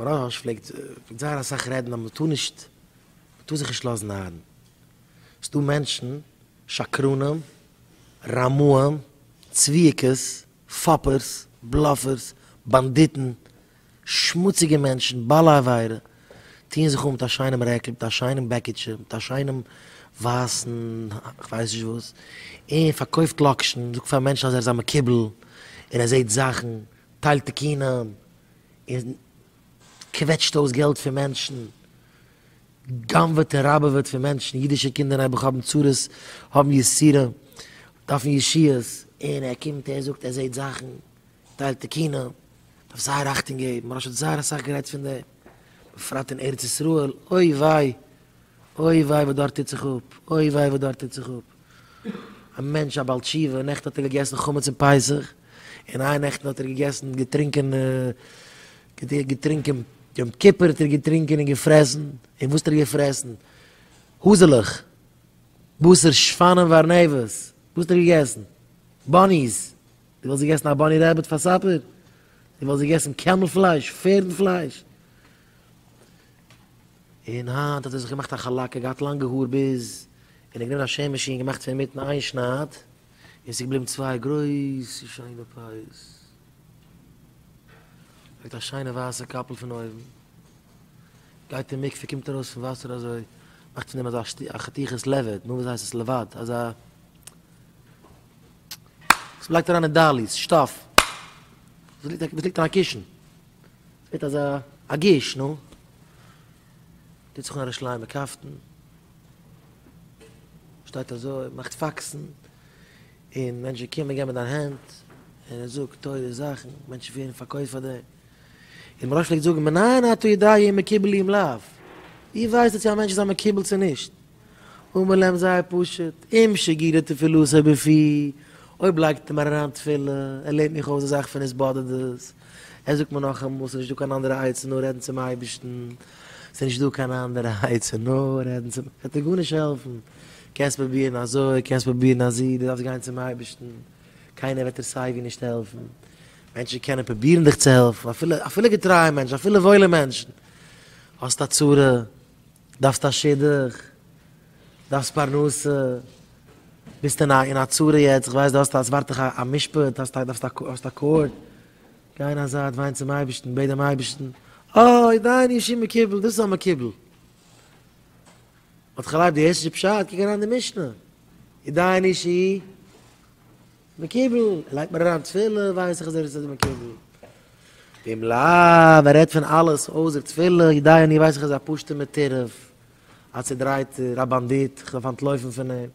מוהרא"ש פלעגט זייער אסאך רעדן אז מען טאר נישט, מען טאר זיך נישט לאזן נארן. ס'דא מענטשן, שקרנים, רמאים, צבועקעס, פאפערס, בלאפערס, באנדיטן, שמוציגע מענטשן, בעלי עבירה, טוען זיך אן מיט א שיינעם רעקל, מיט א שיינעם בעקיטשע, מיט א שיינעם ווייסן כ'ווייס נישט וואס, און פארקויפט לאקשן, זאגט פאר מענטשן אז ער איז א מקובל, און ער זעט זאכן, טיילט תיקונים, און קוועטשט אויס געלט פון מענטשן, גנב'עט און ראבעוועט פון מענטשן, אידישע קינדער נעבעך האבן צרות, האבן יסורים, דארפן ישועות, און ער קומט ער זאגט ער זעט זאכן, טיילט תיקונים, דארף זייער אכטונג געבן, מוהרא"ש האט זייער אסאך גערעדט פון דעם, בפרט אין ארץ ישראל, אוי וויי, אוי וויי וואס דארט טוט זיך אפ, אוי וויי וואס דארט טוט זיך אפ. א מענטש א בעל תשובה, נעכטן האט ער געגעסן חמץ אום פסח, און איין נעכטן האט ער געגעסן געטרינקען געטרינקען יום כיפור האט ער געטרינקען און געפרעסן, און וואס האט ער געפרעסן? האזעלעך, בשר שפנים וארנבת, וואס האט ער געגעסן? bunnies, דו וואלסט געגעסן א bunny rabbit פאר supper? דו וואלסט געגעסן קעמל פלייש, פערדן פלייש? און היינט האט ער זיך געמאכט א חאלאקע, געהאט לאנגע האר ביז, און ער גענומען א שער מאשין געמאכט פון אינמיטן איין שנייד, און ס'איז געבליבן צוויי גרויסע שיינע פאות. לייגט א שיינע ווייסע קאפל פון אויבן, גייט אין מקווה קומט ארויס פון וואסער אזוי, מאכט פון דעם אזא א חתיכת לבד, נו וואס הייסט עס לבד, אזא וואס מ'לייגט אריין אין דאליס, שטאף, וואס ליגט אין א קישן. ס'ווערט אזא א גוש, נו. טוט זיך אן א ירושלימ'ער קאפטן, שטייט אזוי, מאכט פאקסן, און מענטשן קומען געבן דיין הענט, און ער זאגט תורה זאכן, מענטשן ווערן פארקויפט פאר דעם. און מוהרא"ש פלעגט זאגן, מנין אתה יודע אם מקובל אם לאו? ווי ווייסטו צו א מענטש איז א מקובל צו נישט? אמר להם זייער פשוט, אם שגורה תפילתו בפי, אויב לייגט ער מיר אריין תפילה, ער לערנט מיך אויס די זאך פון התבודדות, ער זאגט מיר נאכאמאל ס'איז נישטא קיין אנדערע עצה נאר רעדן צום אייבערשטן, ס'איז נישטא קיין אנדערע עצה נאר רעדן צום, וועט דיר גארנישט העלפן, קענסט פרובירן אזוי, קענסט פרובירן אזי, דו דארפסט גיין צום אייבערשטן, קיינער וועט דיר סייווי נישט העלפן, מענטשן קענען פרובירן דיך צו העלפן, אפילו אפילו געטרייע מענטשן, אפילו וואוילע מענטשן, האסט א צרה, דארפסט א שידוך? דארפסט פרנסה? ביסט אין א אין א צרה יעצט, איך ווייס דו האסט א עס ווארט דיך א משפט, האסט א דארפסט א האסט א court, גיי אין א זייט וויין צום אייבערשטן, בעט דעם אייבערשטן, אוי דיין אישי מקובל, דאס איז א מקובל. האט כ'גלייב דו הערסט נישט די פשט, קוק אריין אין די משנה, דיין אישי מקובל, ער לייגט מיר אריין תפילה, ווייס איך אז ער איז א מקובל. ואם לאו, ער רעדט פון אלעס אויסער תפילה, יודע אני ווייס איך אז ער איז א פשוט'ער מטורף, א צודרייטער, א באנדיט, איך דארף אנטלויפן פון אים.